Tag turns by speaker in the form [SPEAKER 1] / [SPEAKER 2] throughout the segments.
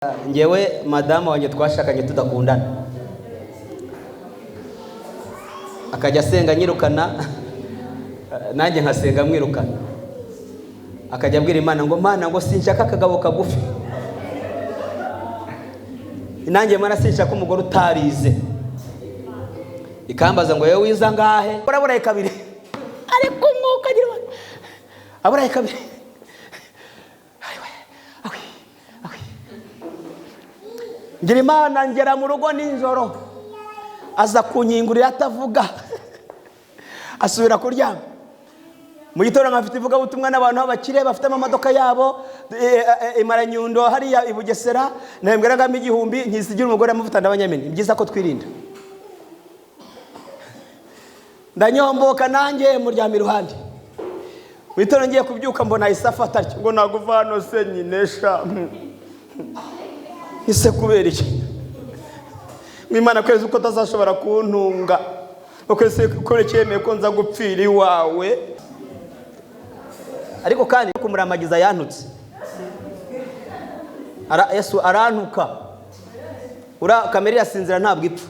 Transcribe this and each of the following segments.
[SPEAKER 1] Ngewe madamu wanjye twashakanye tudakundana, akajya asenga anyirukana, nanjye nkasenga amwirukana. Akajya abwira Imana ngo Mana, ngo sinshaka akagabo kagufi, nanjye Mana sinshaka umugore utarize. Ikambaza ngo yewe wiza ngahe? Uraburaye kabiri, ariko umwuka agira aburaye kabiri. Ngira Imana ngera mu rugo nijoro, aza kunyingurira atavuga, asubira kuryama. Mu gitondo nkafite ivugabutumwa n'abantu b'abakire bafite amamodoka yabo, imaranyundo hariya i Bugesera, nahembweragamo 1000, nkisigira umugore amavuta ndabanyamini. Ni byiza ko twirinda. Ndanyomboka nanjye muryama iruhande. Mu gitondo ngiye kubyuka mbona ahise afata atyo ngo naguva hano se nyine sha. Ese kubera iki? Mwimana kwezi uko utazashobora kuntunga, ukwezi kubera cyemeye ko nza gupfira iwawe. Ariko kandi kumuramagiza yantutse. Yesu arantuka. Ura kamere irasinzira ntabwo ipfa.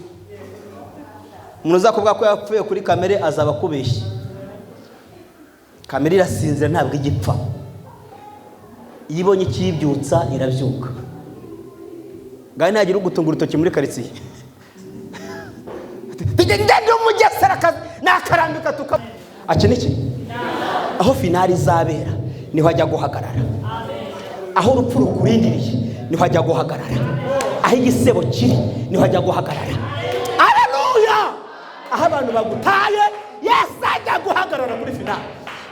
[SPEAKER 1] Umuntu uzakuvuga ko yapfuye kuri kamere azaba akubeshye. Kamere irasinzira ntabwo igipfa. Iyo ibonye ikiyibyutsa irabyuka. Ngaho ntagira ugutunga urutoki muri karitsiye. Tugende umugesera nakarambika tuka. Aki niki? Aho finali izabera niho ajya guhagarara. Aho urupfu rukurindiriye niho ajya guhagarara. Aho igisebo kiri niho ajya guhagarara. Haleluya! Aho abantu bagutaye Yesu ajya guhagarara kuri finali.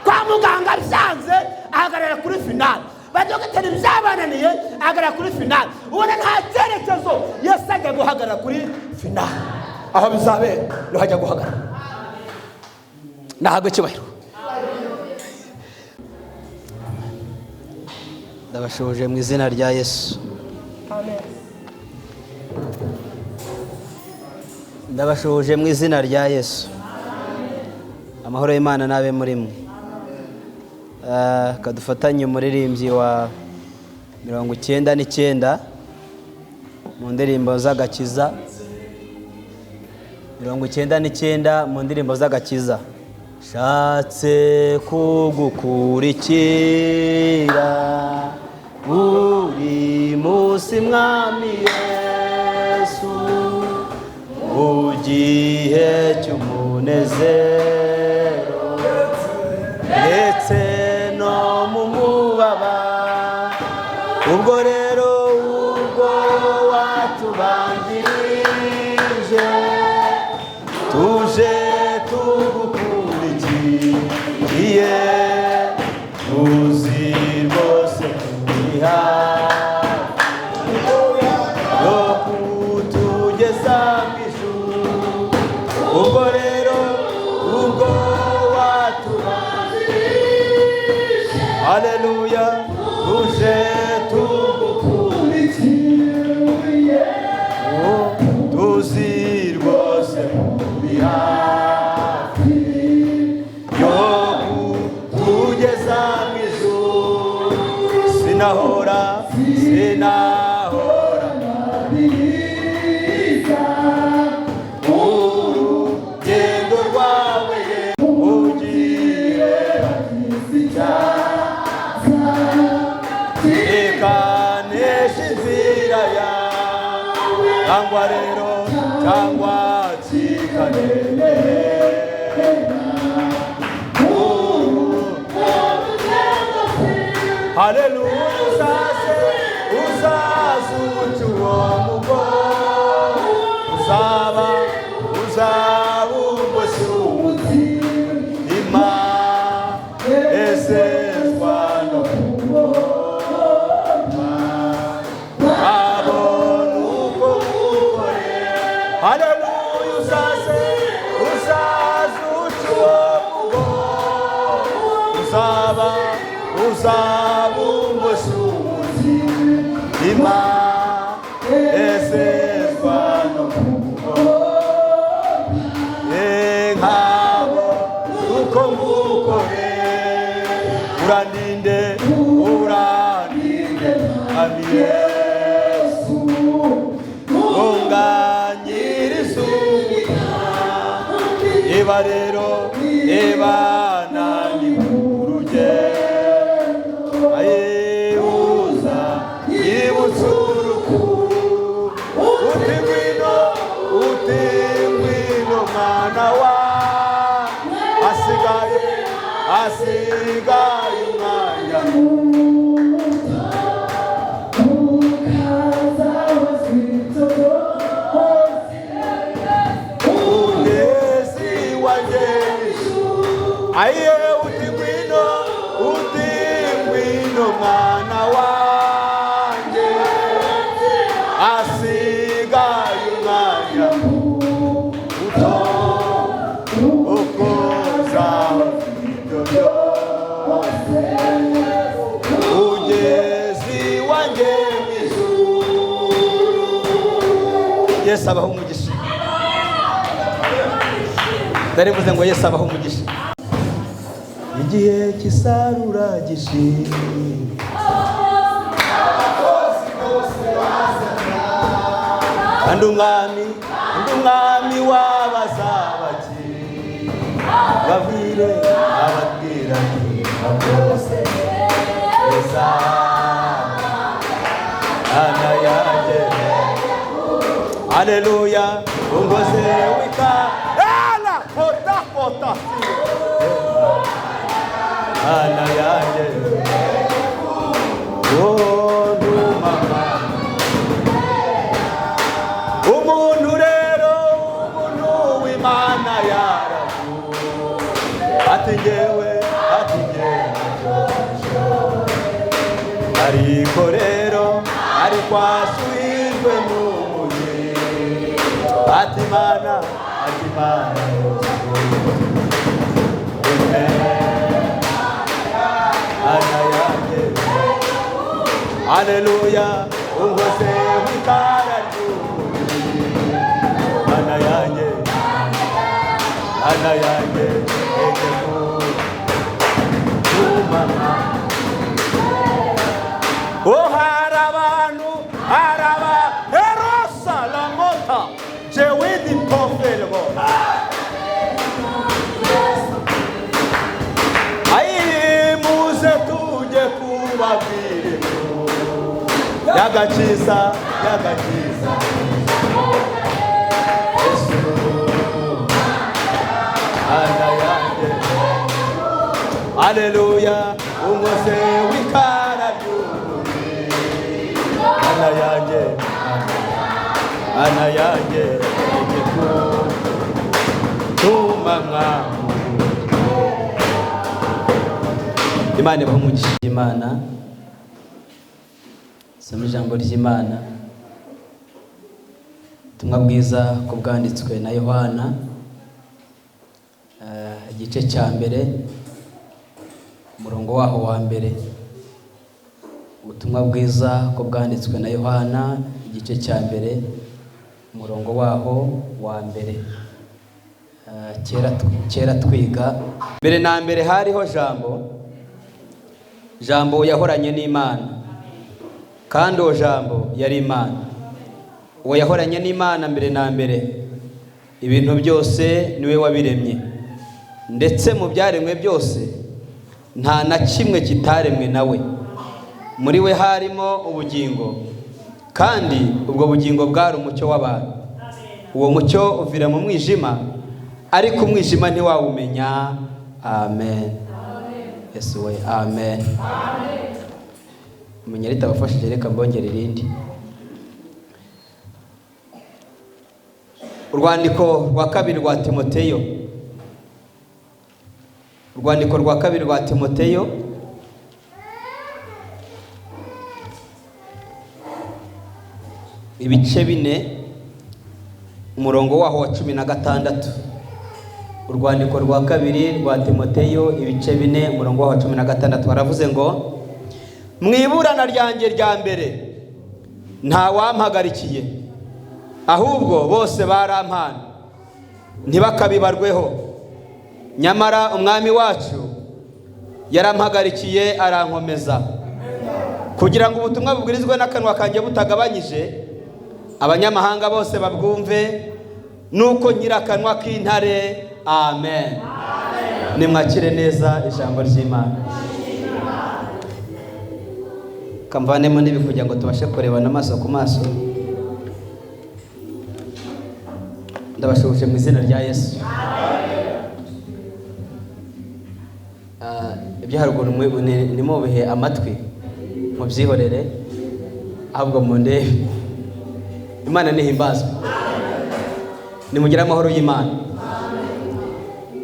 [SPEAKER 1] Kwa muganga byanze ahagarara kuri finali. Badogiteri byabananiye ahagarara kuri finali. Ubona nta cyerekezo, Yesu ajya guhagarara kuri finali. Aho bizabera niho ajya guhagarara. Nahabwe icyubahiro. Ndabashoje mu izina rya Yesu.
[SPEAKER 2] Amen.
[SPEAKER 1] Ndabashoje mu izina rya Yesu. Amahoro y'Imana nabe muri mwe. Kadufatanye umuririmbyi wa 99 mu ndirimbo z'agakiza. 99 mu ndirimbo z'agakiza. Shatse kugukurikira buri munsi Mwami Yesu, mu gihe cy'umunezero ndetse no mu mubabaro. Ubwo rero ubwo watubanjirije tuje tugukurikiye, tuzi rwose turi hafi yo kutugeza mu ijuru. Ubwo rero ubwo watubanjirije, haleluya, tuje tugukurikiye, tuzi rwose turi hafi yo kutugeza mu ijuru. Sinahora, sinahora urugendo rwawe ugire ikanesha inzira yawe, cyangwa rero cyangwa kikanemera. Haleluya, uzaze, uzaze uca uwo mugozi, uzaba, uzaba umugozi w'umutima, ezezwa no kubona, abona uko ngukorera. Haleluya, uzaze, uzaze uca uwo mugozi, uzaba, uzaba umugozi w'umutima, ezezwa no kubona, nkabo uko ngukorera. Urandinde, urandinde, Mwami Yesu. Niba rero niba naniwe urugendo, ayihuza yibutse urukundo, uti ngwino, uti ngwino mwana wa, asigaye, asigaye umwanya. Ugezi wanjye, aye, uti ngwino, uti ngwino mwana wanjye, asigaye umwanya muto, uko ibyo byose, ugezi wanjye mu ijuru. Yesu abaho umugisha. Ndarivuze ngo Yesu abaho umugisha. Igihe cy'isarura gishimye, kandi umwami, kandi umwami w'abazabaki babwire, ababwira ati byose eza ana yanjye. Aleluya, ungoze wika ela kota kota ana yanjye. Oh, mama, umuntu rero, umuntu w'Imana yaravuze ati ngewe, ati ngewe, ariko rero ariko asubijwe mu mubiri, ati Mana, ati Mana, ana yanjye. Aleluya, ungoze w'itara ry'umubiri, mana yanjye, ana yanjye ege kumama. Oh, hari abantu, hari aba erosa lamota jewidi tofelbo. Ayi, muze tujye kubabwira y'agakiza, y'agakiza Yesu ana yanjye. Aleluya, ungoze w'ikara ry'umubiri, ana yanjye, ana yanjye igiku tuma mwami. Imana ibahe umugisha.
[SPEAKER 2] Imana, soma ijambo ry'Imana, ubutumwa bwiza ko bwanditswe na Yohana, igice cya mbere, umurongo waho wa mbere. Ubutumwa bwiza ko bwanditswe na Yohana, igice cya mbere, umurongo waho wa mbere. Kera twiga, mbere na mbere hariho Jambo, Jambo yahoranye n'Imana, kandi uwo Jambo yari Imana. Uwo yahoranye n'Imana mbere na mbere, ibintu byose niwe wabiremye, ndetse mu byaremwe byose nta na kimwe kitaremwe nawe. Muri we harimo ubugingo, kandi ubwo bugingo bwari umucyo w'abantu. Uwo mucyo uvira mu mwijima, ariko umwijima ntiwawumenya. Amen. Yesu we, amen. Umenya ritabafashije, reka mbongere irindi. Urwandiko rwa kabiri rwa Timoteyo, urwandiko rwa kabiri rwa Timoteyo, ibice 4, umurongo waho wa 16. Urwandiko rwa kabiri rwa Timoteyo, ibice 4, umurongo waho wa 16, baravuze ngo: mu iburana ryanjye rya mbere nta wampagarikiye, ahubwo bose barampana, ntibakabibarweho. Nyamara umwami wacu yarampagarikiye arankomeza, kugira ngo ubutumwa bubwirizwe n'akanwa kanjye butagabanyije, abanyamahanga bose babwumve, nuko nyirakanwa k'intare. Amen. Nimwakire neza ijambo ry'Imana. Kamvanemo n'ibi kugira ngo tubashe kurebana amaso ku maso. Ndabashuhuje mu izina rya Yesu. Ibyo haruguru nimubihe amatwi, mubyihorere, ahubwo mundebe. Imana nihimbazwe. Nimugire amahoro y'Imana.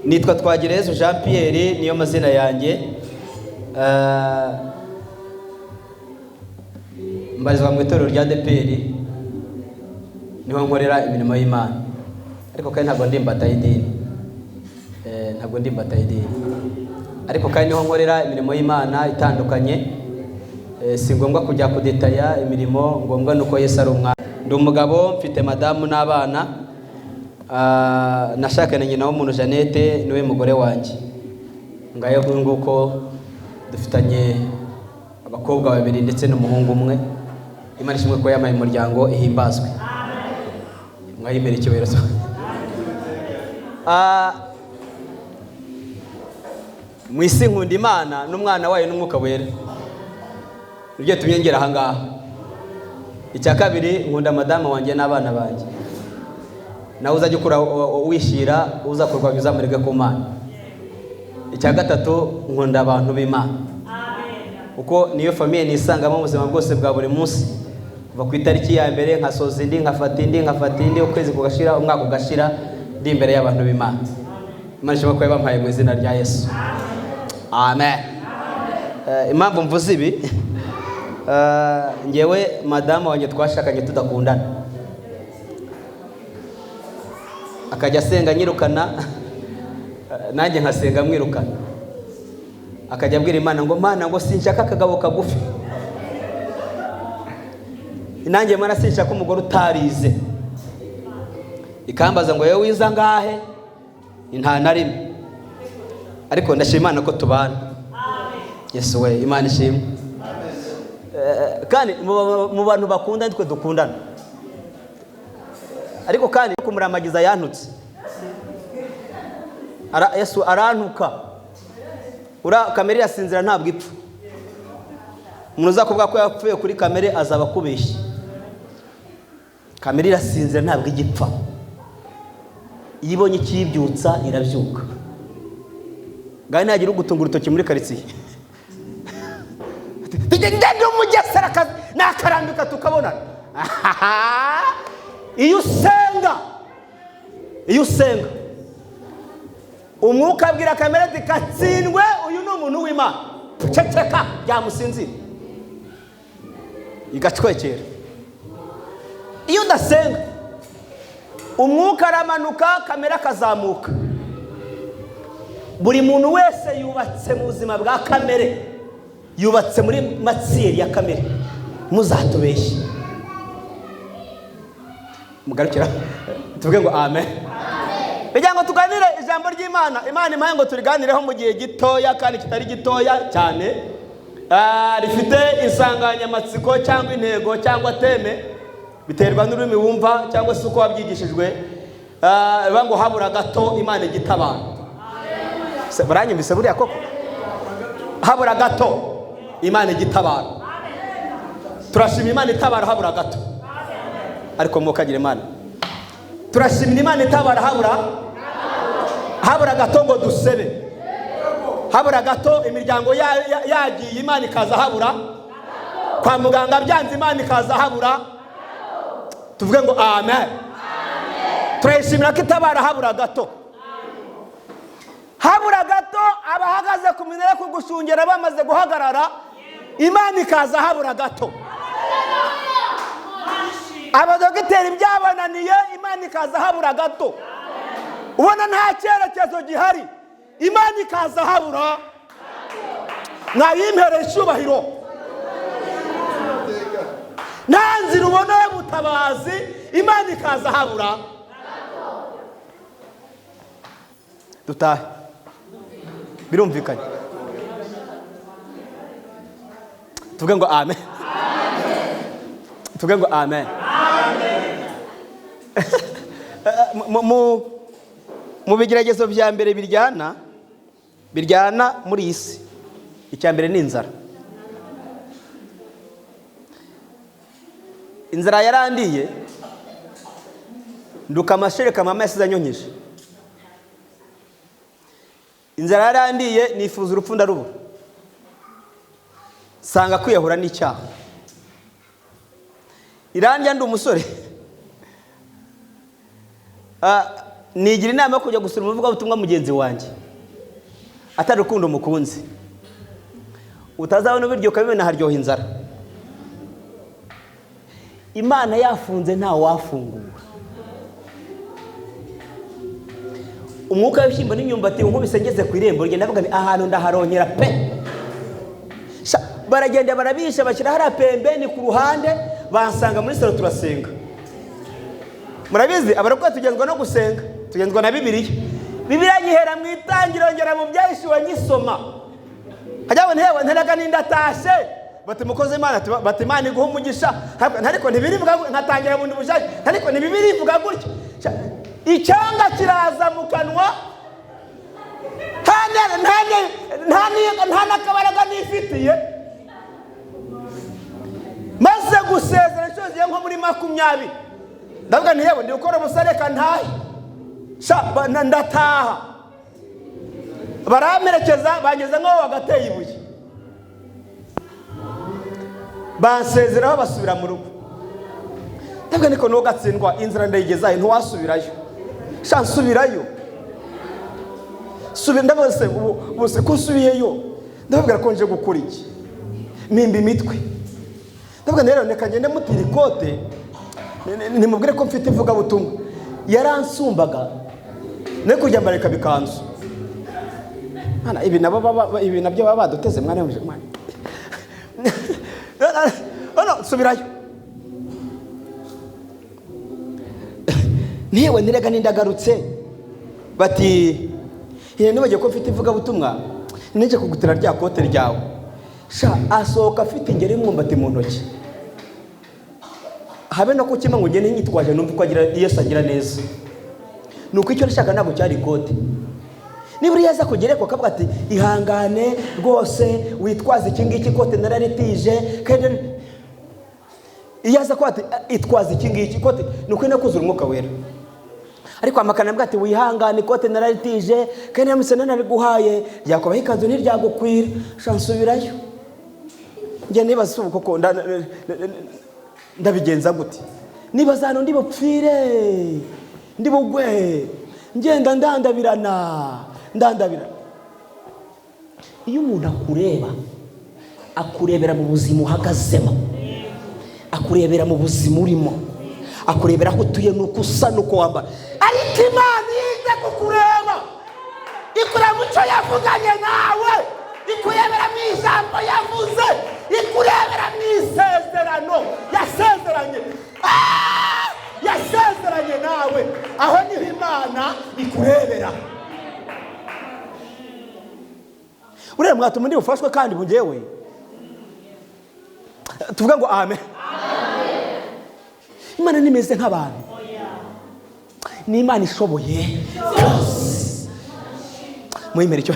[SPEAKER 2] Nitwa Twagirayezu Jean Pierre, niyo mazina yanjye. Mbarizwa mu itorero rya ADEPR, niho nkorera imirimo y'Imana. Ariko kandi ntabwo ndi imbata y'idini. Ntabwo ndi imbata y'idini. Ariko kandi niho nkorera imirimo y'Imana itandukanye. Si ngombwa kujya kudetaya imirimo, ngombwa nuko Yesu ari umwami. Ndi umugabo, mfite madamu n'abana. Nashakanye nyina w'umuntu Jeannette, niwe mugore wanjye. Ngayo nguko dufitanye abakobwa babiri ndetse n'umuhungu umwe. Imana ishimwe ko yamaye umuryango, ihimbazwe. Mwayimere icyubahiro. Mu isi nkunda Imana n'umwana wayo n'umwuka wera. Ibyo tumye ngera aha ngaha. Icya kabiri, nkunda madamu wanjye n'abana banjye. Nawe uzajya ukura wishyira, uzakorwa uzamureke ku Mana. Icya gatatu, nkunda abantu b'Imana. Uko niyo famille nisangamo mu buzima bwose bwa buri munsi. Kuva ku itariki ya mbere nkasoza indi, nkafata indi, nkafata indi, ukwezi kugashira, umwaka ugashira, ndi imbere y'abantu b'Imana. Imana ishimwe ko yabampaye mu izina rya Yesu. Amen. Impamvu mvuze ibi, ngewe madamu wanjye twashakanye tudakundana. Akajya asenga nyirukana, nanjye nkasenga mwirukana. Akajya abwira Imana ngo Mana ngo sinshaka akagabo kagufi, nanjye Mana sinshaka umugore utarize. Ikambaza ngo yewe wiza ngahe? Nta na rimwe. Ariko ndashima Imana ko tubana. Yesu we, Imana ishimwe. Kandi mu bantu bakunda nitwe dukundana. Ariko kandi kumuramagiza yantutse. Yesu arantuka. Ura kamere irasinzira ntabwo ipfa. Umuntu uzakuvuga ko yapfuye kuri kamere azaba akubeshye. Kamere irasinzira ntabwo igipfa. Iyo ibonye ikiyibyutsa irabyuka. Ngaho ntagira ugutunga urutoki muri karitsiye. Tugende umugesera nakarambika tukabonana. Iyo usenga, iyo usenga umwuka abwira kamere ati katsindwe, uyu ni umuntu w'Imana, ceceka byamusinzira, igacwekera. Iyo udasenga umwuka aramanuka, kamere akazamuka. Buri muntu wese yubatse mu buzima bwa kamere, yubatse muri matsiyeri ya kamere. Muzatubeshye. Mugarukira tuvuge ngo amen. Kugira ngo tuganire ijambo ry'Imana, Imana impaye ngo turiganireho mu gihe gitoya kandi kitari gitoya cyane. Rifite insanganyamatsiko cyangwa intego cyangwa teme, biterwa n'ururimi wumva cyangwa se uko wabyigishijwe. Bivuga ngo habura gato Imana igitabara. Baranyumvise buriya koko? Habura gato Imana igitabara. Turashima Imana itabara habura gato. Ariko mukagire Imana. Turashimira Imana itabara habura gato ngo dusebe. Habura gato imiryango yagiye, Imana ikaza habura. Kwa muganga byanze, Imana ikaza habura. Tuvuge ngo amen. Turayishimira ko itabara habura gato. Habura gato abahagaze ku minara kugushungera bamaze guhagarara, Imana ikaza habura gato. Abadogiteri byabananiye, Imana ikaza habura gato. Ubona nta cyerekezo gihari, Imana ikaza habura. Mwayimpereye icyubahiro. Nta nzira ubona y'ubutabazi, Imana ikaza habura. Dutahe. Birumvikanye. Tuvuge ngo amen. Tuvuge ngo amen.
[SPEAKER 1] Mu bigeragezo bya mbere biryana biryana muri iyi si, icya mbere ni inzara. Inzara yarandiye, nduka amashereka mama yasize anyonkeje. Inzara yarandiye, nifuza urupfu ndarubura, nsanga kwiyahura n'icyaha. Irandya ndi umusore, nigira inama yo kujya gusura umuvugabutumwa mugenzi wanjye atari urukundo mukunze, utazabona ubiryo ukabibona haryoha inzara. Imana yafunze nta wafungura. Umwuka w'ibishyimbo n'imyumbati unkubise ngeze ku irembo rye, ndavuga nti ahantu ndaharongera pe. Baragenda barabisha, bashyira hariya pembeni ku ruhande, bansanga muri salo turasenga. Murabizi abarokore tugenzwa no gusenga, tugenzwa na Bibiliya. Bibiliya nyihera mu itangiriro ngera mu Byahishuwe nyisoma. Hajya ngo ntewe nteraga n'indatashe, bati mukozi Imana, bati Imana iguhe umugisha, ariko ntibirivuga nkatangira bundi bushake, ariko ntibirivuga gutya. Icyanga kiraza mu kanwa, nta n'akabaraga nifitiye. Maze gusezera inshuro zigiye nko muri 20, ndavuga nti yewe ndi gukora ubusa, reka ntahe. Ndataha. Baramperekeza, bangeza nk'aho bagateye ibuye, bansezeraho basubira mu rugo. Ndavuga niko nuwo gatsindwa, inzira ndayigezayo, ntiwasubirayo. Sha nsubirayo. Subira, ndavuga se, ubu se ko nsubiyeyo, ndababwira ko nje gukora iki? Mpimba imitwe. Ndavuga nti rero reka ngende mutira ikote, nimubwire ko mfite ivugabutumwa. Yaransumbaga, ne kujya mbareka bikanzu. Mana, ibi nabo baba, ibi nabyo baba baduteze, mwana w'umujyi, mwana. No, subirayo. Niwe nirega nindagarutse, bati ye nibagiye ko mfite ivugabutumwa, nije kugutira rya kote ryawe. Sha asohoka afite ingeri y'umwumbati mu ntoki, habe no kukima ngo ngende nyitwaje numva uko agira Yesu agira neza. Nuko icyo nashaka ntabwo cyari ikote. Niba uriya aza kugera ko akavuga ati ihangane rwose witwaze iki ngiki, ikote nararitije, kandi iyo aza kuba ati itwaze iki ngiki ikote, nuko ino kuzura umwuka wera. Ariko amakana avuga ati wihangane ikote nararitije, kandi namutse narariguhaye, ryakubaho ikanzu ntiryagukwira, sha nsubirayo. Njye nibaza ubu koko ndabigenza gute? Nibaza hano ndi bupfire, ndi bugwe, ngenda ndandabirana, ndandabirana. Iyo umuntu akureba, akurebera mu buzima uhagazemo, akurebera mu buzima urimo, akurebera aho utuye n'uko usa n'uko wambara. Ariko Imana ize kukureba, ikureba mu cyo yavuganye nawe, ikurebera mu ijambo yavuze, ikurebera mu isezerano yasezeranye. Yasezeranye nawe, aho niho Imana ikurebera. Ureba mwatuma ndi bufashwe kandi bungewe. Tuvuga ngo amen. Imana nimeze nk'abantu, ni Imana ishoboye byose. Mwemere icyo.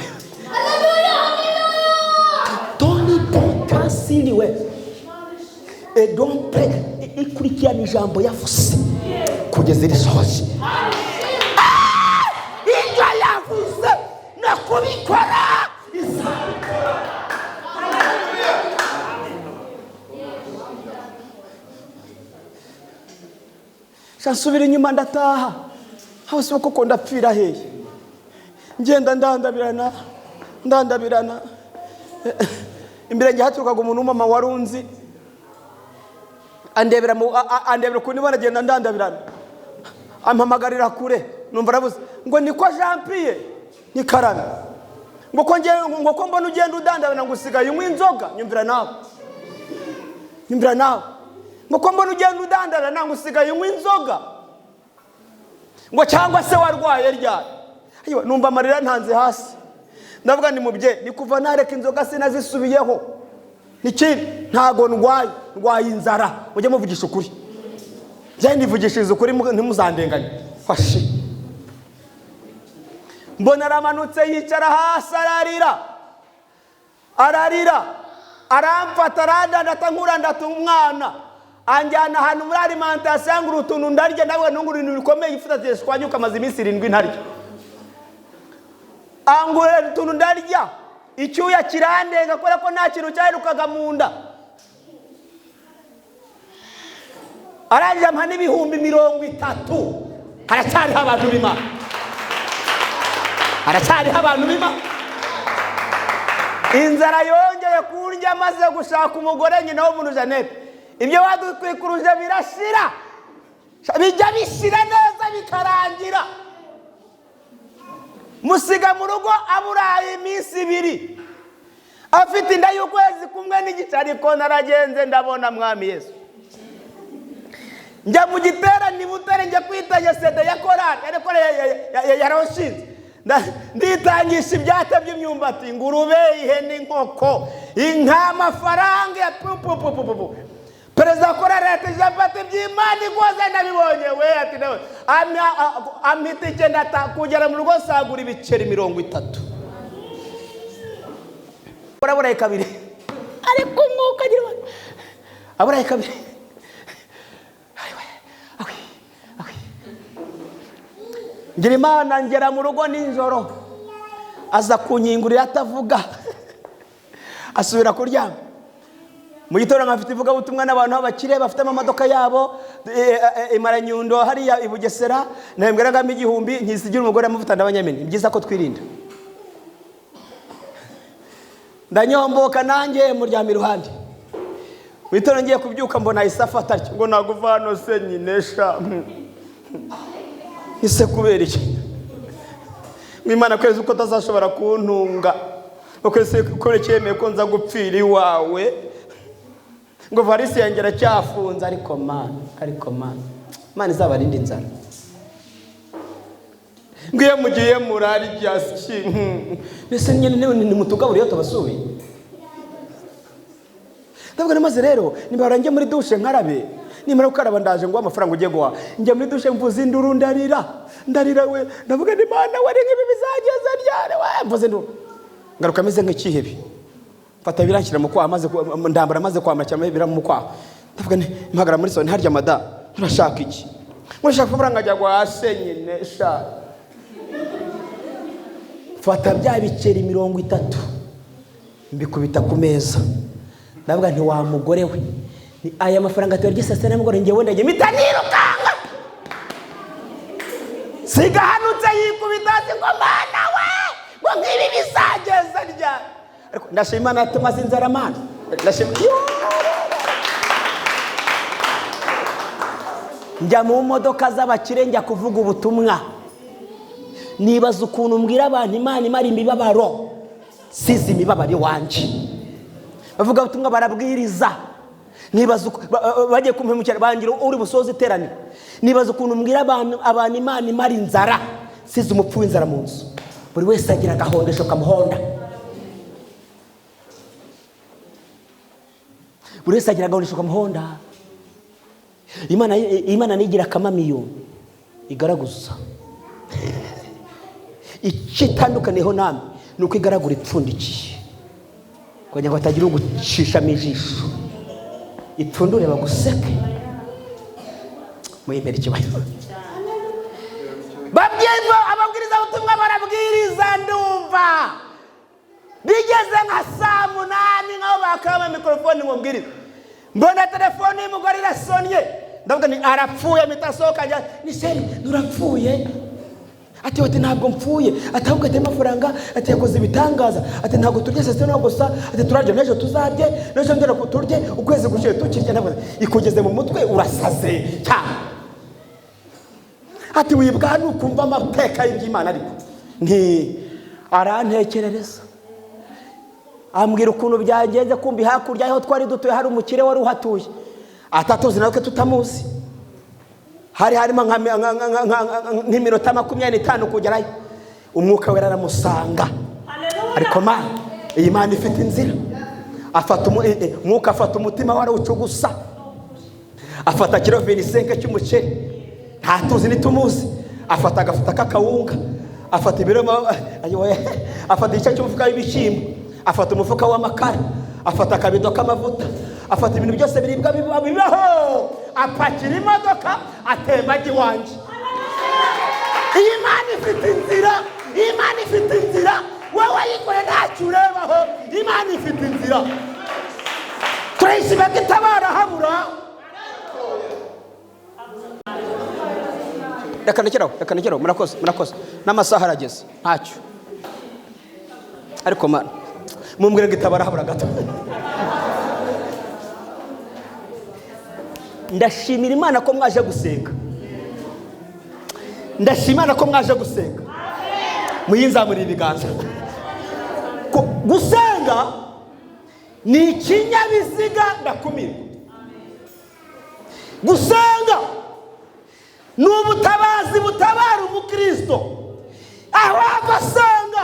[SPEAKER 1] Tony Potasiliwe. Et donc ikurikirana ijambo yavuze kugeza irisohoje. Ibyo yavuze no kubikora izabikora. Nsubira inyuma ndataha, hose koko ndapfira hehe? Ngenda ndandabirana, ndandabirana. Imbere njye haturukaga umuntu w'umama warunzi, andebera mu, andebera ukuntu ibona agenda ndandabirana, ampamagarira kure, numva aravuze ngo niko Jean Pierre ni Karame, ngo ko nge, ngo ko mbona ugenda udandabirana ngo usigaye unywa inzoga. Nyumvira nawe, nyumvira nawe, ngo ko mbona ugenda udandabirana ngo usigaye unywa inzoga, ngo cyangwa se warwaye ryari. Ayiwa, numva amarira ntanze hasi, ndavuga ni mubye, ni kuva nareka inzoga sinazisubiyeho, nikindi ntago ndwaye, ndwaye inzara. Mujye muvugisha ukuri, njye nivugishiriza ukuri, ntimuzandenganye. Fashi Mbona aramanutse yicara hasi, ararira, ararira, aramfata, arandandata nkurandata umwana, anjyana ahantu muri alimentation, ngura utuntu ndarya. Nawe ntungura ibintu bikomeye, ifuta zishwanyuka, amaze iminsi 7 ntarya. Angura utuntu ndarya, icyuya kirandenga kubera ko nta kintu cyaherukaga mu nda. Arangije ampa n'30,000. Haracyariho abantu b'Imana, haracyariho abantu b'Imana. Inzara yongeye kundya maze gushaka umugore nyina w'umuntu Jeannette. Ibyo badutwikuruje birashira, bijya bishira neza bikarangira. Musiga mu rugo aburaye iminsi 2, afite inda y'ukwezi kumwe n'igice. Ariko naragenze ndabona Mwami Yesu. Njya mu giterane i Butare, njya kwitanya sede ya korali, ariko yarashinze. Nditangisha ibyata by'imyumbati, ingurube, ihene, inkoko, inka, amafaranga ya pu, pu, pu, pu, pu, pu. Perezida wa korali ati Jean by'Imana ikoze ndabibonye we, ati nawe ampa itike, ndata kugera mu rugo nsagura ibiceri 30. Aburaye kabiri, ariko umwuka agira abantu aburaye kabiri. Ngira Imana ngera mu rugo nijoro, aza kunyingurira atavuga, asubira kuryama. Mu gitondo nkafite ivugabutumwa n'abantu b'abakire bafite amamodoka yabo, imaranyundo hariya i Bugesera, nahembweragamo 1000, nkisigira umugore amavuta ndabanyamini. Ni byiza ko twirinda. Ndanyomboka nanjye muryama iruhande. Mu gitondo ngiye kubyuka mbona ahise afata atyo, ngo naguva hano se nyine sha. Ese kubera iki? Mwimana kwezi uko atazashobora kuntunga, ukwezi kubera cyemeye ko nza gupfira iwawe, ngo varisi yanjye iracyafunze. Ariko Mana, ariko Mana, Mana izabarinde inzara. Ngiye mugiye murarya si mbese nyine nimutugaburiye tubasubiye. Ndavuga maze rero niba njye muri dushe nkarabe, nimara gukaraba ndaje ngo amafaranga ugiye guha. Njya muri dushe mvuze induru, ndarira, ndarira we. Ndavuga nti Mana we, nk'ibi bizageza ryari we? Mvuze induru, ngaruka meze nk'ikihebe. Mfata biranshyira mu kwaha, maze ndambara, maze kwambara cyane bira mu kwaha. Ndavuga nti mpagara muri soni harya mada, turashaka iki? Murashaka amafaranga ajya guhase nyine sha. Fata bya biceri 30 mbikubita ku meza. Ndavuga nti wa mugore we, ni aya mafaranga tuyarye saa sita nimugoroba, njyewe ndagiye mpita nirukanga. Sigahanutse yikubita hasi ngo Mana we, ngo nk'ibi bizageza ryari? Ariko ndashima Imana tumaze inzara Mana. Ndashima. Njya mu modoka z'abakire njya kuvuga ubutumwa. Nibaza ukuntu mbwira abantu Imana imara imibabaro, sizi imibabaro iwanje. Bavuga ubutumwa barabwiriza. Nibaza bagiye kumpemukira bangira uri busoze iteraniro. Nibaza ukuntu mbwira abantu Imana imara inzara, sizi umupfu w'inzara mu nzu. Buri wese agira agahondesho kamuhonda. Buri wese agira agahondesho kamuhonda. Imana nigira akamamiyo igaraguza. Ikitandukaniyeho namwe ni uko igaragura ipfundikiye, kugira ngo hatagira ugucishamo ijisho, ipfundure baguseke. Muyemere ikibazo. Babwirwa ababwiriza ubutumwa barabwiriza, ndumva bigeze nka saa 8 nkaho bakaba mikrofone ngo mbwirize, mbona telefone y'umugore irasonnye. Ndavuga ni arapfuye, mpita asohoka njya ni sheri nurapfuye. Ati ati ntabwo mpfuye, ati ahubwo ati amafaranga, ati yakoze ibitangaza, ati ntabwo turya saa sita gusa, ati turarya n'ejo tuzarye, n'ejo ndera turye, ukwezi gushize tukirya. Ndavuga ikugeze mu mutwe urasaze cyane. Ati wibwa nukumva amateka y'iby'Imana. Ariko nti arantekerereza, ambwira ukuntu byagenze. Kumbi hakurya aho twari dutuye hari umukire wari uhatuye, atatuzi natwe tutamuzi. Hari harimo nk'iminota 25 kugerayo. Umwuka wera aramusanga. Ariko Mana, iyi Mana ifite inzira. Afata umwuka, afata umutima warawucugusa, afata kiro 25 cy'umuceri, ntatuzi nitumuzi. Afata agafuta k'akawunga, Afata ibiro, afata igice cy'umufuka w'ibishyimbo, afata umufuka w'amakara, afata akabido k'amavuta, afata ibintu byose biribwa bibaho, apakira imodoka, atemba ajya iwanjye. Iyi Mana ifite inzira, iyi Mana ifite inzira, wowe yikore ntacyo urebaho. Imana ifite inzira, turayishima ko itabara habura. Reka ndekeraho, reka ndekeraho. Murakoze, murakoze, n'amasaha arageze ntacyo, ariko Mana mumbwire ngo itabara habura gato. Ndashimira Imana ko mwaje gusenga, ndashima Imana ko mwaje gusenga. Muyinzamurire ibiganza. Gusenga ni ikinyabiziga ndakumirwa. Gusenga ni ubutabazi butabara umukristo aho ava asanga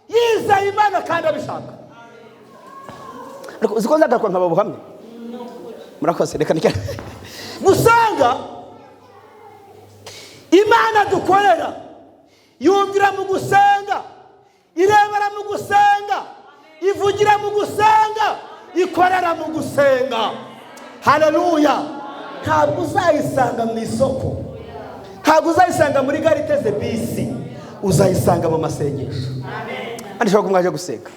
[SPEAKER 1] yizeye Imana kandi abishaka. Ariko uzi ko nzagaruka nkaba buhamya. Murakoze, reka ndekere. Gusenga, Imana dukorera yumvira mu gusenga, irebera mu gusenga, ivugira mu gusenga, ikorera mu gusenga. Haleluya! Ntabwo uzayisanga mu isoko, ntabwo uzayisanga muri gare iteze bisi, uzayisanga mu masengesho. Kandi ushobora ko mwaje gusenga.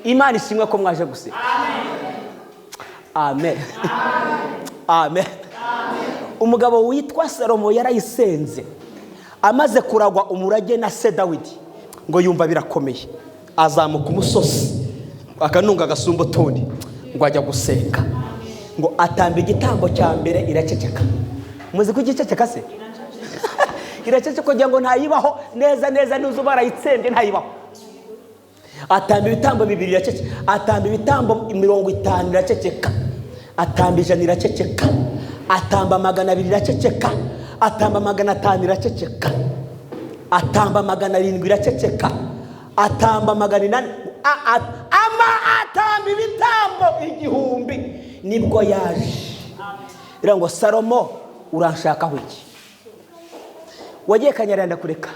[SPEAKER 1] Imana ishimwe ko mwaje gusenga. Amen, amen. Umugabo witwa Salomo yarayisenze, amaze kuragwa umurage na se Dawidi, ngo yumva birakomeye, azamuka umusozi akanunga agasumba utundi, ngo ajya gusenga, ngo atamba igitambo cya mbere, iraceceka. Muzi ko igiceceka se? Iraceceka kugira ngo ntayibaho neza neza, nuzu barayitsembye ntayibaho. Atamba ibitambo 2 iraceceka, atamba ibitambo 50 iraceceka, atamba 100 iraceceka, atamba 200 iraceceka, atamba 500 iraceceka, atamba 700 iraceceka, atamba 800, ama atamba ibitambo 1000. Nibwo yaje ira ngo Salomo uranshakaho iki? Wagiye Kanyarira ndakureka,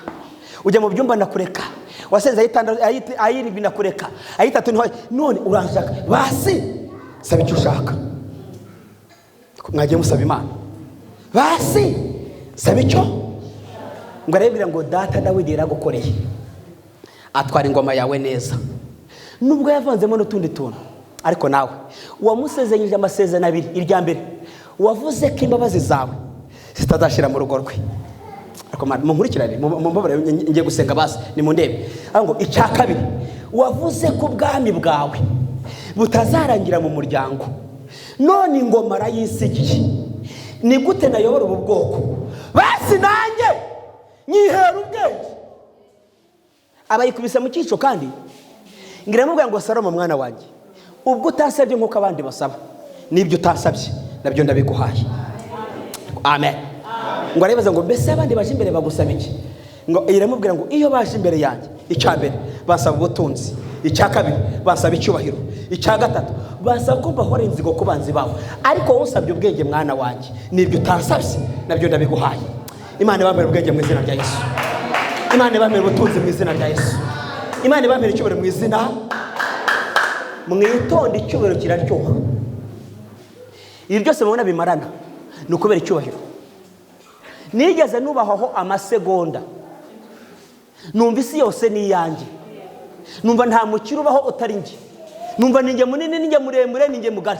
[SPEAKER 1] ujya mu byumba ndakureka, wasenze ayirindwi ndakureka, ayitatu ntiwaye, none uranshaka. Basi saba icyo ushaka. Mwagiye musaba Imana, basi saba icyo. Ngo arabibwira ngo data Dawidi yaragukoreye, atwara ingoma yawe neza, nubwo yavanzemo n'utundi tuntu, ariko nawe wamusezeranyije amasezerano abiri. Irya mbere wavuze ko imbabazi zawe zitazashira mu rugo rwe. Ariko munkurikirane, mumbabarire, ngiye gusenga basi nimundebe. Ariko ngo icya kabiri wavuze ko ubwami bwawe butazarangira mu muryango, none ingoma arayisigiye, ni gute nayobora ubu bwoko? Basi nanjye nyihera ubwenge. Abayikubise mu cyico. Kandi ngiramubwira ngo Salomo mwana wanjye, ubwo utasabye nk'uko abandi basaba, n'ibyo utasabye nabyo ndabiguhaye. Amen. Ngo arabibaza ngo mbese abandi baje imbere bagusaba iki? Ngo iramubwira ngo iyo baje imbere yanjye, icya mbere basaba ubutunzi, icya kabiri basaba icyubahiro, icya gatatu basaba ko mbahora inzigo ku banzi babo, ariko wowe usabye ubwenge mwana wanjye, n'ibyo utasabye nabyo ndabiguhaye. Imana ibamere ubwenge mu izina rya Yesu. Imana ibamere ubutunzi mu izina rya Yesu. Imana ibamere icyubahiro mu izina. Mwitonde, icyubahiro kiraryoha. Ibi byose mubona bimarana ni ukubera icyubahiro. Nigeze nubahaho amasegonda, numva isi yose ni iyanjye, numva nta mukire ubaho utari njye, numva ninjye munini, ninjye muremure, ninjye mugari.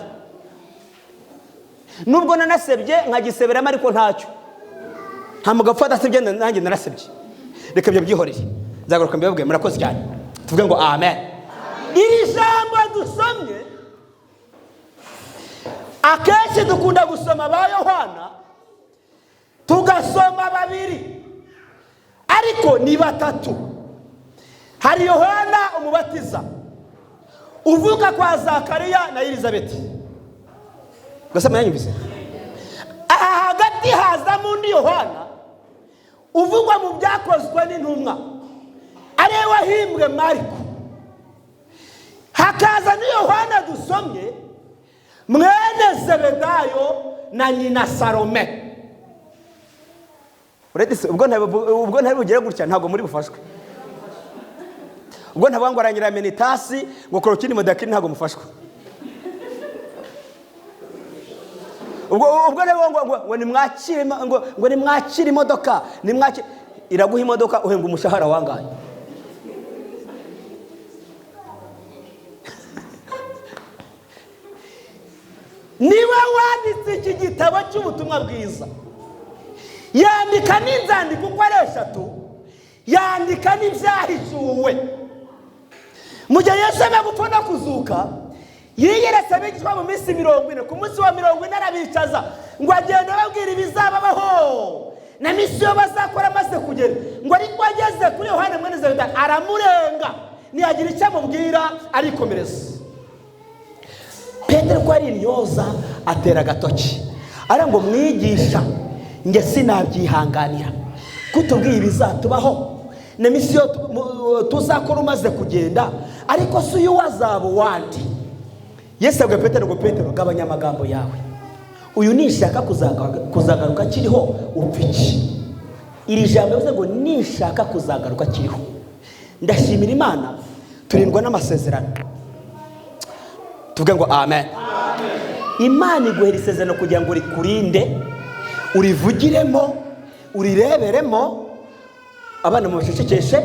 [SPEAKER 1] Nubwo nanasebye nkagiseberamo, ariko ntacyo, nta mugabo upfa adasebye, nanjye narasebye. Reka ibyo byihorere, nzagaruka mbibabwire. Murakoze cyane, tuvuge ngo amen. Iri jambo dusomye akenshi dukunda gusoma ba Yohana, tugasoma babiri, ariko ni batatu. Hari Yohana umubatiza uvuka kwa Zakariya na Elizabeti. Gasa mwanyumvise? Aha hagati hazamo undi Yohana uvugwa mu byakozwe n'intumwa, ariwe wahimbwe Mariko. Hakaza ni Yohana dusomye, mwene Zebedayo na nyina Salome. Uretse ubwo ntari bugere gutya, ntabwo muri bufashwe. Ubwo ntavuga ngo arangira menitasi ngo korokini modakini, ntabwo mufashwe. Ubwo ntavuga ngo nimwakire imodoka, nimwakire, iraguha imodoka uhembwa umushahara wangaye. Niwe wanditse iki gitabo cy'ubutumwa bwiza, yandika n'inzandiko uko ari eshatu, yandika n'ibyahishuwe. Mu gihe Yesu amaze gupfa no kuzuka, yiyeretse abigishwa mu minsi 40. Ku munsi wa 40 arabicaza ngo agende ababwira ibizababaho na misiyo bazakora amaze kugera. Ngo ariko ageze kuri Yohana mwene Zebedayo aramurenga, ntiyagira icyo amubwira, arikomereza. Petero ko ari intyoza atera agatoki, ara ngo mwigisha, nge sinabyihanganira kutubwiye ibizatubaho na misiyo tuzakora umaze kugenda, ariko si uyu wazaba uwandi. Yesu abwira Petero ngo Petero, gabanya amagambo yawe, uyu nishaka kuzagaruka akiriho upfa iki? Iri jambo yavuze ngo nishaka kuzagaruka akiriho. Ndashimira Imana turindwa n'amasezerano. Tuvuge ngo amen. Imana iguhera isezerano kugira ngo rikurinde, urivugiremo, urireberemo, abana mubacecekeshe,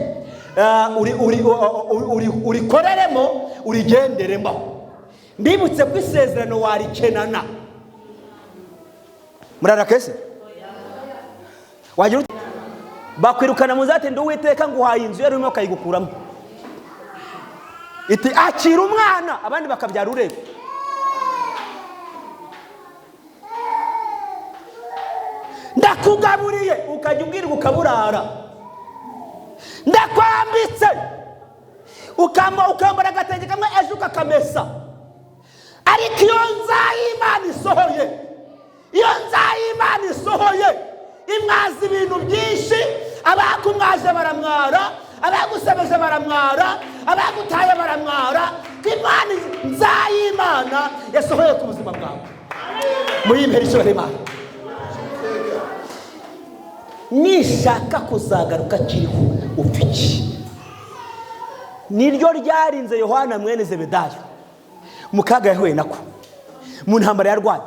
[SPEAKER 1] urikoreremo, urigenderemo. Mbibutse ko isezerano warikenana. Murara kese? Wagira ute? Bakwirukana mu zate ndi Uwiteka nguhaye inzu yari urimo akayigukuramo. Iti akira umwana, abandi bakabyara ureba. Ndakugaburiye ukajya ubwirwa ukaburara. Ndakwambitse ukambara agatenge kamwe ejo ukakamesa. Ariko iyo nzayimana isohoye, iyo nzayimana isohoye, imwaza ibintu byinshi. Abakumwaje baramwara, abagusebeje baramwara, abagutaye baramwara. Imana nzayimana yasohoye ku buzima bwawe. Muyimpere icyo Imana. Nishaka kuzagaruka kiriho upfa iki? Niryo ryarinze Yohana mwene Zebedayo mu kaga yahuye nako, mu ntambara yarwanye,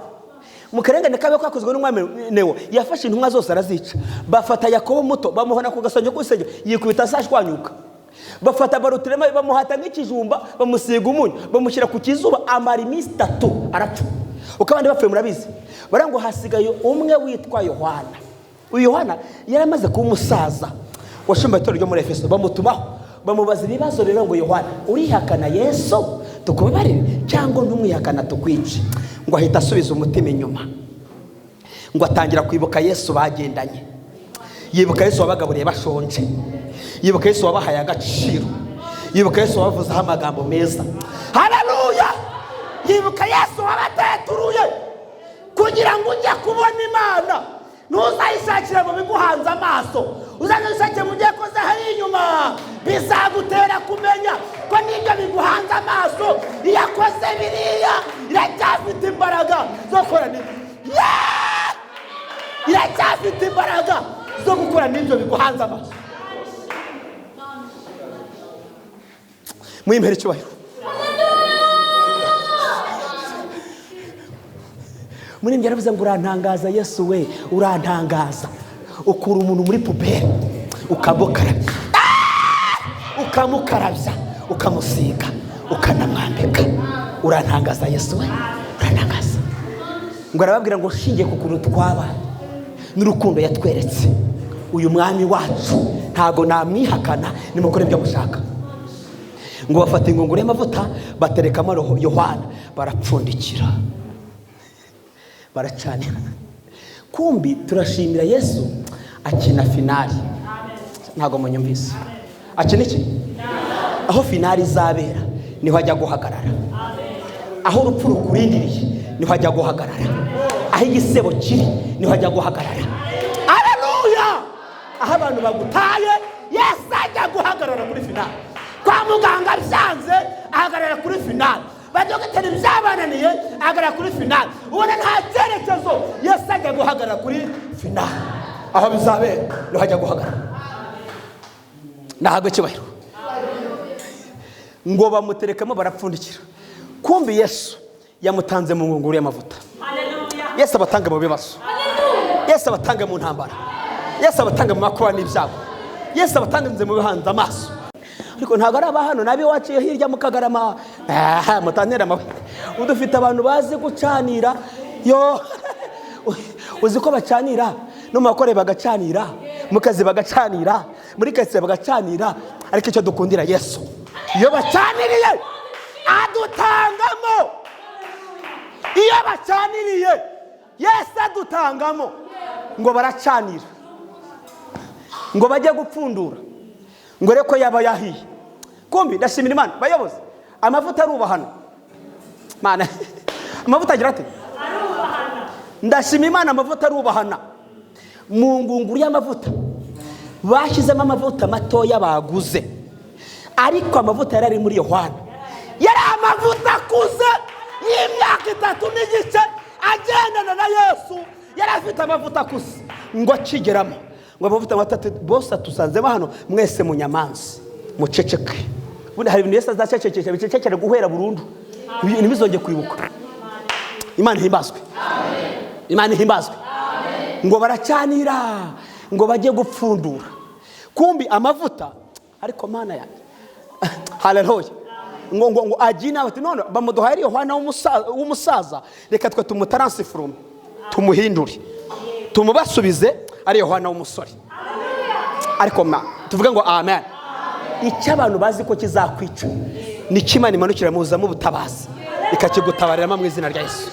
[SPEAKER 1] mu karengane kabe kakozwe n'umwami Neo. Yafashe intumwa zose arazica, bafata Yakobo muto bamuhona ku gasongo k'urusengero, yikubita asashwanyuka. Bafata Barutirema bamuhata nk'ikijumba, bamusiga umunyu, bamushyira ku kizuba, amara iminsi 3 arapfa. Uko abandi bapfuye murabizi. Bara ngo hasigaye umwe witwa Yohana. Uyu Yohana yaramaze kuba umusaza washumba itorero ryo muri Efeso, bamutumaho bamubaza ibibazo rero ngo Yohana urihakana Yesu tukubabarire cyangwa ntumwihakana tukwice? Ngo ahita asubiza umutima inyuma, ngo atangira kwibuka Yesu bagendanye, yibuka Yesu wabagaburiye bashonje, yibuka Yesu wabahaye agaciro, yibuka Yesu wabavuzeho amagambo meza. Haleluya! Yibuka Yesu wabateturuye kugira ngo ujye kubona Imana. Ntuzayishakire mu biguhanze amaso, uzayishakire mu byo yakoze hariya inyuma. Bizagutera kumenya ko n'ibyo biguhanze amaso iyo akoze biriya iracyafite imbaraga zo gukora n'ibyo. Iracyafite imbaraga zo gukora n'ibyo biguhanze amaso. Muyimpere icyubahiro. Muri njye yaravuze ngo urantangaza Yesu we, urantangaza. Ukura umuntu muri puberi ukamukarabya, ukamukarabya, ukamusiga, ukanamwambika. Urantangaza Yesu we, urantangaza. Ngo arababwira ngo nshingiye ku kuntu twabaye n'urukundo yatweretse, uyu mwami wacu ntago namwihakana, nimukore ibyo mushaka. Ngo bafata ingunguru y'amavuta baterekamo roho Yohana, barapfundikira, baracanira. Kumbi turashimira Yesu akina finali. Ntago munyumvise. Akina iki? Aho finali izabera niho ajya guhagarara. Aho urupfu rukurindiriye niho ajya guhagarara. Aho igisebo kiri niho ajya guhagarara. Haleluya! Aho abantu bagutaye Yesu ajya guhagarara kuri finali. Kwa muganga byanze ahagarara kuri finali. Badogiteri byabananiye ahagarara kuri finali. Ubona nta cyerekezo, Yesu ajya guhagarara kuri finali. Aho bizabera niho ajya guhagarara. Nahabwe icyubahiro. Ngo bamuterekamo, barapfundikira. Kumbi Yesu yamutanze mu ngunguru y'amavuta. Yesu abatanga mu bibazo, Yesu abatanga mu ntambara, Yesu abatanga mu makuba n'ibyago, Yesu abatanze mu bihanze amaso. Ariko ntabwo ari abahano n'ab'iwacu iyo hirya mu Kagarama. Aha mutantera amabuye. Dufite abantu bazi gucanira. Yo, uzi ko bacanira no mu bakore, bagacanira mu kazi, bagacanira muri karitsiye, bagacanira. Ariko icyo dukundira Yesu, iyo bacaniriye adutangamo. Iyo bacaniriye Yesu adutangamo. Ngo baracanira, ngo bajye gupfundura ngo reko yaba yahiye. Kumbi ndashimira Imana, bayobozi, amavuta arubahana. Mana, amavuta agira ate? Ndashima Imana, amavuta arubahana. Mu ngunguru y'amavuta bashyizemo amavuta matoya baguze, ariko amavuta yari ari muri Yohana yari amavuta akuze y'imyaka 3.5 agendana na Yesu. Yari afite amavuta akuze. Ngo akigeramo, ngo amavuta matatu bose atusanzemo hano, mwese munyamanza muceceke. Ubundi hari ibintu Yesu azacecekesha, bicecekere guhera burundu, ntibizongere kwibuka. Imana ihimbazwe, Imana ihimbazwe. Ngo baracanira, ngo bajye gupfundura, kumbi amavuta. Ariko Mana yanjye, haleluya! Ngo agiye inama ati: "None bamuduhaye ari Yohana w'umusaza, reka twe tumutaransifurome, tumuhindure, tumubasubize ari Yohana w'umusore." Ariko ma tuvuge ngo amen. Icyo abantu bazi ko kizakwica, nicyo Imana imanukira muzamo ubutabazi, ikakigutabariramo mu izina rya Yesu.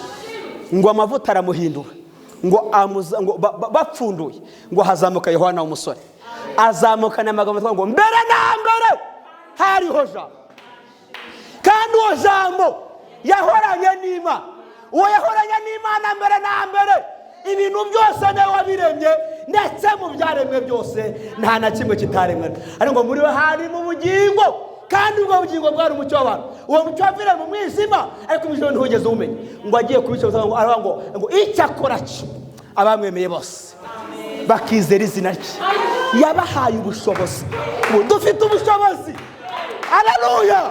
[SPEAKER 1] Ngo amavuta aramuhindura, ngo amuza, ngo bapfunduye, ngo hazamuka Yohana w'umusore, azamukana amagambo avuga ngo: "Mbere na mbere hariho Jambo, kandi uwo Jambo yahoranye n'Imana. Uwo yahoranye n'Imana mbere na mbere. Ibintu byose niwe wabiremye, ndetse mu byaremwe byose nta na kimwe kitaremwe. Ariko ngo muri we hari mu bugingo, kandi ubwo bugingo bwari umucyo w'abantu. Uwo mucyo waviriye mu mwijima, ariko umwijima ntiwigeze uwumenya." Ngo agiye kubica ngo aravuga ngo icyo akora cyo, abamwemeye bose bakizera izina rye, yabahaye ubushobozi. Ubu dufite ubushobozi. Aleluya!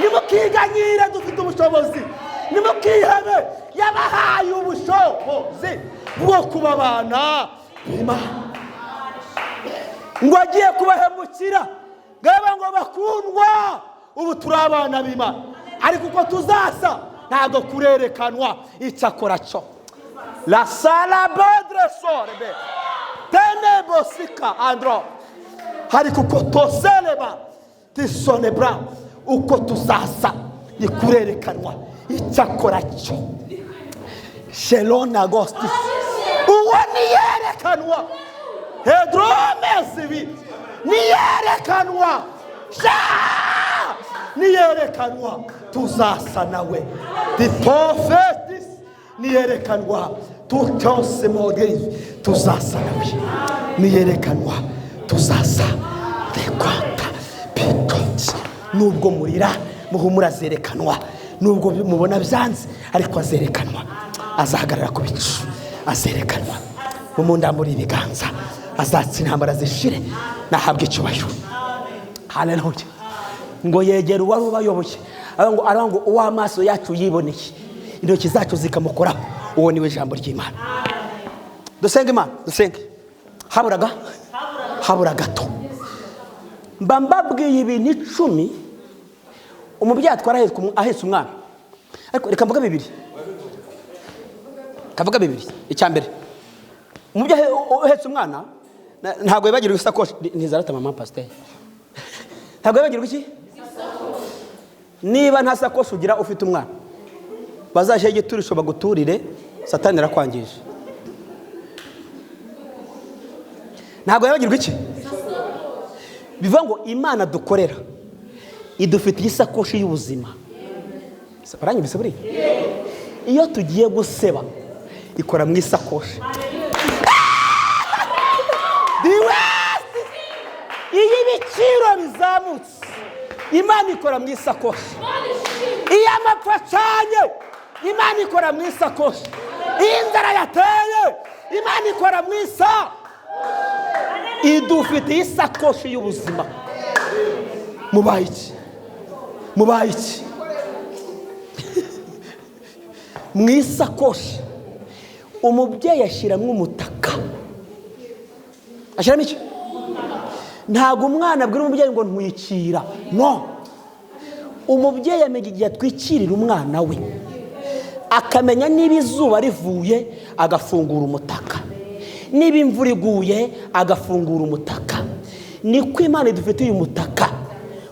[SPEAKER 1] Nimukiganyire, dufite ubushobozi. Nimukihebe, yabahaye ubushobozi bwo kuba abana b'Imana. Ngo agiye kubahemukira, ngaba ngo: "Bakundwa, ubu turi abana b'Imana, ariko uko tuzasa ntabwo kurerekanwa. Icyakora cyo la sala bedre sorbe tenebosika andro, ariko uko toseleba tisonebra, uko tuzasa nikurerekanwa. Icyakora cyo shelon agostis, uwo niyerekanwa hedromesibi, niyerekanwa sha, niyerekanwa tuzasa nawe. Dipofetis, niyerekanwa tutosemogeri, tuzasa nawe. Niyerekanwa tuzasa dekwata pikoti." Nubwo murira, muhumura, azerekanwa. Nubwo mubona byanze, ariko azerekanwa, azahagarara ku bicu, azerekanwa mumundambura ibiganza, azatsa intambara zishire. Nahabwa icyubahiro. Haleluya! Ngo yegera uwari ubayoboye, aravuga ngo: "Uw'amaso yacu yiboneye, intoki zacu zikamukoraho, uwo niwe Jambo ry'Imana." Dusenge Imana, dusenge. Haburaga, habura gato. Mba mbabwiye ibintu 10 umubyeyi atwara ahetse umwana, ariko reka mvuge bibiri, kavuga bibiri. Icya mbere, umubyeyi uhetse umwana ntabwo yibagirwa isakoshi. Ntizarata mama pasiteri, ntabwo yibagirwa iki? Niba nta sakoshi ugira ufite umwana, bazashyiraho igiturisho baguturire, Satani irakwangije. Ntabwo yibagirwa iki? Bivuga ngo Imana dukorera idufitiye isakoshi y'ubuzima. Baranyumvise? Buriya iyo tugiye guseba ikora mu isakoshi. Diwesi, iyo ibiciro bizamutse Imana ikora mu isakoshi. Iyo amapfa acanye Imana ikora mu isakoshi. Iyo inzara yateye Imana ikora mu isa. Idufitiye isakoshi y'ubuzima. Mubaye iki? Mubaye iki? Mu isakoshi umubyeyi ashyiramo umutaka. Ashyiramo iki? Ntabwo umwana abwira umubyeyi ngo ntwikira. No. Umubyeyi amenya igihe atwikirira umwana we, akamenya niba izuba rivuye agafungura umutaka, niba imvura iguye agafungura umutaka. Niko Imana idufitiye umutaka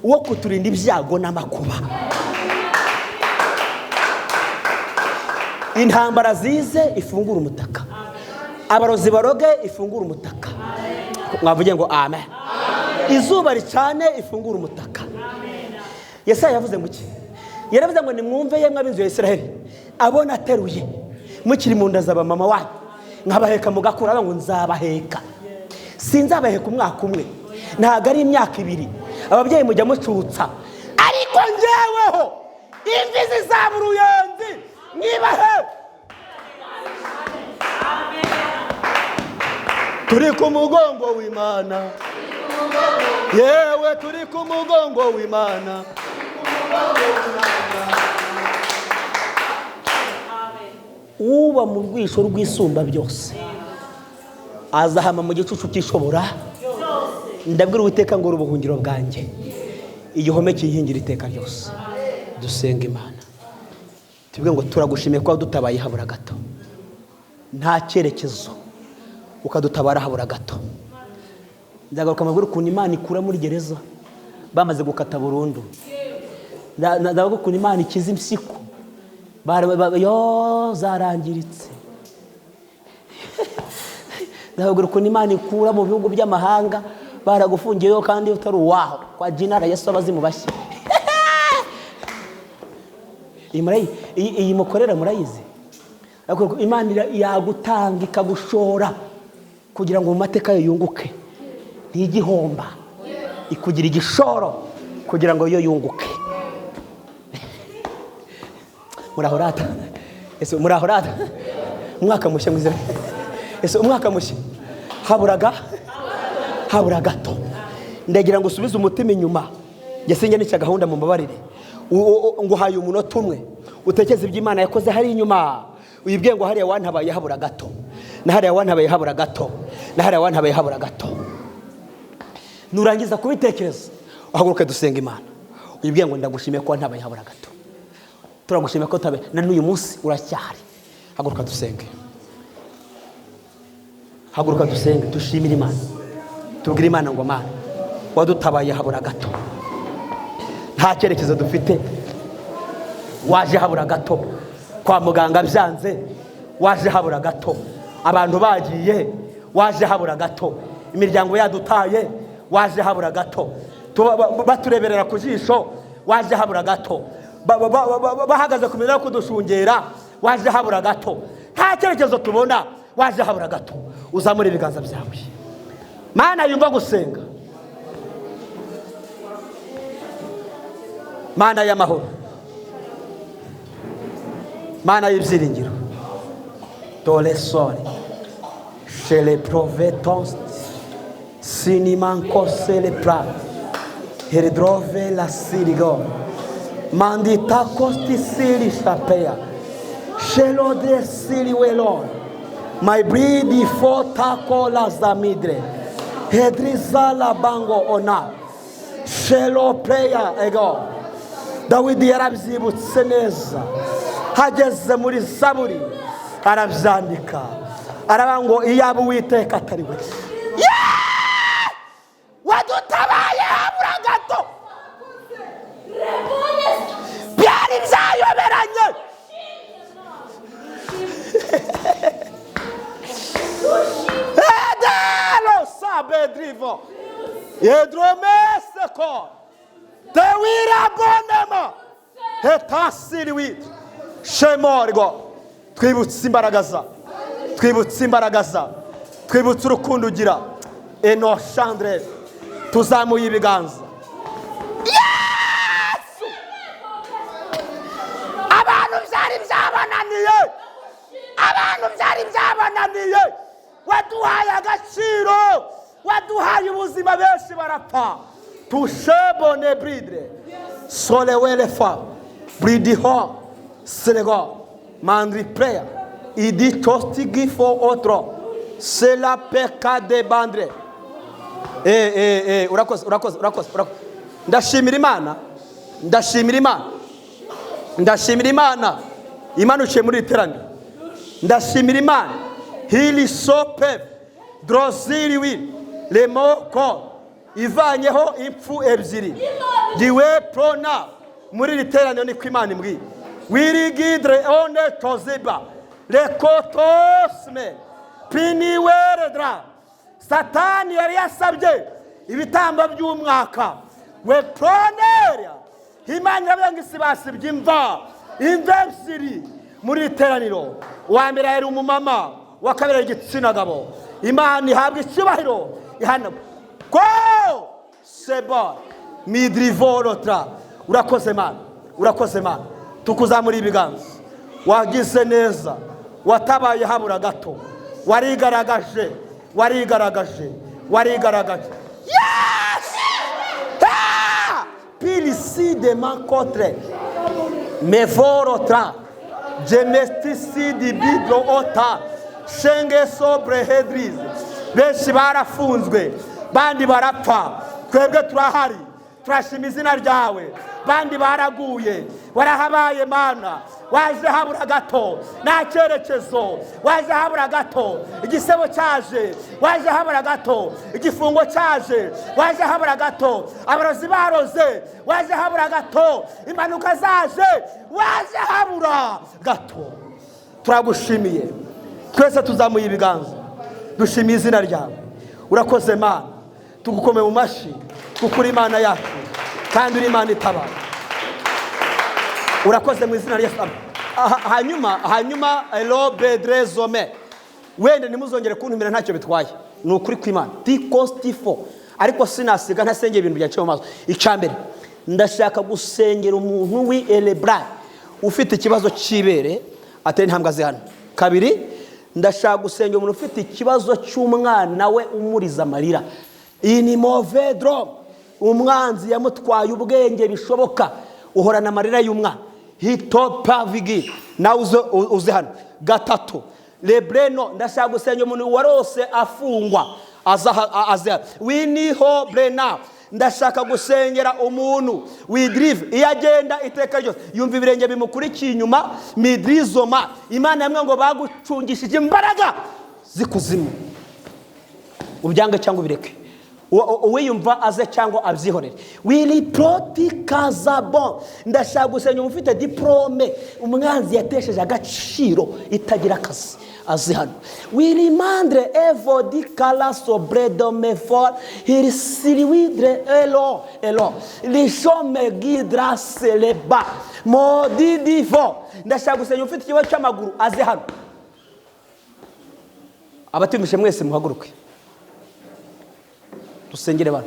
[SPEAKER 1] wo kuturinda ibyago n'amakuba. Intambara zize ifungura umutaka, abarozi baroge ifungura umutaka. Mwavuge ngo amen. Izuba ricane ifungura umutaka. Yesaya yavuze ngo iki? Yaravuze ngo nimwumve yemwe ab'inzu ya Isiraheli, abo nateruye mukiri mu nda za mama wanyu, nkabaheka mugakura, ngo nzabaheka. Sinzabaheka umwaka umwe, ntabwo ari imyaka ibiri. Ababyeyi mujya mucutsa, ariko njyeweho imvi zizaba uruyenzi mwibahe. Turi ku mugongo w'Imana, yewe turi ku mugongo w'Imana. Uba mu rwisho rw'isumba byose azahama mu gicucu cy'ishobora. Ndabwira Uwiteka ngo ubuhungiro bwanjye, igihome kiyihingira iteka ryose. Dusenga Imana tubwe ngo turagushimiye ko dutabaye habura gato, nta cyerekezo ukadutabara habura gato. Ndagaruka mabwira ukuntu Imana ikura muri gereza bamaze gukata burundu. Ndagaruka ukuntu Imana ikiza impyiko yo zarangiritse. Ndagaruka ukuntu Imana ikura mu bihugu by'amahanga baragufungiyeyo kandi utari uwaho, kwa jina la Yesu abazimu bashye. Iyi mukorera murayizi. Imana yagutanga ikagushora kugira ngo mu mateka yo yunguke, ntigihomba, ikugira igishoro kugira ngo yo yunguke. Murahorata ese, murahorata. Umwaka mushya mwizera ese, umwaka mushya haburaga habura gato. Ndagira ngo usubize umutima inyuma. Yasinye n'icya gahunda, mu mbabarire ngo haye umunota umwe utekeze iby'Imana yakoze hari inyuma. Uyibwiye ngo hariya wantabaye habura gato, na hariya wantabaye habura gato, na hariya wantabaye habura gato. Nurangiza kubitekereza uhaguruke dusenga Imana. Uyibwiye ngo ndagushimiye ko wantabaye habura gato, turagushimiye ko tabe na n'uyu munsi uracyahari. Haguruka dusenge, haguruka dusenge, dushimire Imana, tubwire Imana ngo Mana wadutabaye habura gato, nta cyerekezo dufite, waje habura gato, kwa muganga byanze, waje habura gato, abantu bagiye, waje habura gato, imiryango yadutaye, waje habura gato, batureberera ku jisho, waje habura gato, bahagaze ku mirimo kudushungera, waje habura gato, nta cyerekezo tubona, waje habura gato. Uzamure ibiganza byawe. Mana yumva gusenga, Mana y'amahoro, Mana y'ibyiringiro, dore sore chez provetons sinimanko celepra herdrove la sirigo mandita costi siri sapea shelode siriwelon my bridi fotako la zamidre hedriza la bango ona shelo prayer ego. Dawidi yarabyibutse neza, hageze muri Zaburi arabyandika, aravuga ngo iyaba Uwiteka atari we wadutabaye habura gato, byari byayoberanye. Edelo sabedrivo edromeseko tewira bonema hetasiriwi shemorgo. Twibutse imbaraga za, twibutse imbaraga za, twibutse urukundo ugira. Eno chandre, tuzamuye ibiganza. Yesu! Abantu byari byabananiye, abantu byari byabananiye, Waduhaye agaciro, waduhaye ubuzima, benshi barapfa. Tushebone bridre solewelefa bridiho senego mandri prayer idi tostigifo otro sela peka de bandre. Urakoze, urakoze, urakoze, urakoze. Ndashimira Imana, ndashimira Imana, ndashimira Imana imanukiye muri iri teraniro. Ndashimira Imana hili sope droziriwi remoko ivanyeho impfu ebyiri diwe prona muri iri teraniro. Niko Imana imbwiye. Wirigidre one toziba rekotosme piniweredra. Satani yari yasabye ibitambo by'umwaka we proneria. Imana iravuga ngo isibasibye imva ebyiri muri iri teraniro. Uwa mbere yari umumama, uwa kabiri yari igitsina gabo. Imana ihabwa icyubahiro. Ihana ko sebo midrivorotra. Urakoze Mana, urakoze Mana. Tukuzamura ibiganza. Wagize neza, watabaye habura gato, warigaragaje, warigaragaje, warigaragaje. Yes! Ah! Pirisi contre mevorotra gemesticidi bidro ota shenge sobre hedrize. Benshi barafunzwe, bandi barapfa, twebwe turahari, turashima izina ryawe. Bandi baraguye, warahabaye Mana. Waje habura gato, nta cyerekezo. Waje habura gato, igisebo cyaje. Waje habura gato, igifungo cyaje. Waje habura gato, abarozi baroze. Waje habura gato, impanuka zaje. Waje habura gato. Turagushimiye. Twese tuzamuye ibiganza, dushimiye izina ryawe. Urakoze Mana, tugukome mu mashyi kuko uri Imana yacu kandi uri Imana itabara. Urakoze mu izina rya Yesu. Hanyuma robedrezome, wenda ntimuzongere kuntumira, ntacyo bitwaye, ni ukuri kw'Imana tikostifo. Ariko sinasiga ntasengera ibintu byaciye mu maso. Icya mbere, ndashaka gusengera umuntu wi elebra ufite ikibazo cy'ibere, atera intambwe aze hano. Kabiri, ndashaka gusengera umuntu ufite ikibazo cy'umwana we umuriza amarira. Iyi ni movedro, umwanzi yamutwaye ubwenge bishoboka, uhorana amarira y'umwana hitopavigi, nawe uze hano. Gatatu, lebreno, ndashaka gusengera umuntu warose afungwa, aze hano. Winiho brena, ndashaka gusengera umuntu widrive, iyo agenda iteka ryose yumva ibirenge bimukurikiye inyuma midrizoma. Imana yamwe ngo bagucungishije imbaraga z'ikuzimu, ubyange cyangwa ubireke. Uwiyumva aze cyangwa abyihorere. Wiri proti kazabon, ndashaka gusenya umuntu ufite diporome umwanzi yatesheje agaciro itagira akazi, azi hano. Wiri mandre evo di kala sobre domefor hirisiriwidre elo elo lishome gidra seleba modidivo. Ndashaka gusenya ufite ikibazo cy'amaguru, aze hano. Abatumije mwese muhaguruke dusengere bano.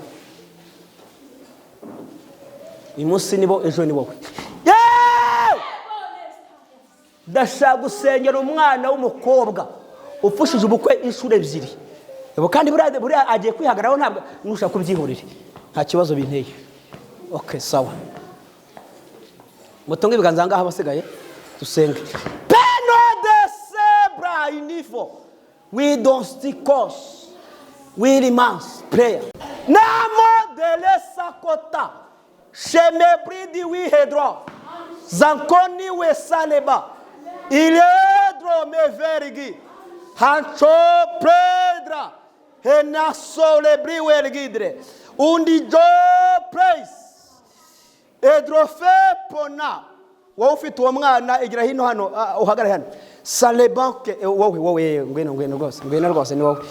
[SPEAKER 1] Uyu munsi nibo, ejo ni wowe. Yeee! Ndashaka gusengera umwana w'umukobwa upfushije ubukwe inshuro ebyiri. Ubu kandi buriya agiye kwihagararaho, ntabwo nushaka kubyihorere, nta kibazo binteye. Okay, sawa, mutunge ibiganza ngaha, abasigaye dusenge. Peno de sebra inifo we don't stick we remains prayer namo dele sakota shemebridi wihedro zankoni we saleba iledro meverigi hancho predra henasolebri wergidre undi jo praise edrofe pona. Wowe ufite uwo mwana, igira hino hano, uhagarare hano. Salebanke, wowe, wowe, ngwino, ngwino rwose, ngwino rwose, ni wowe.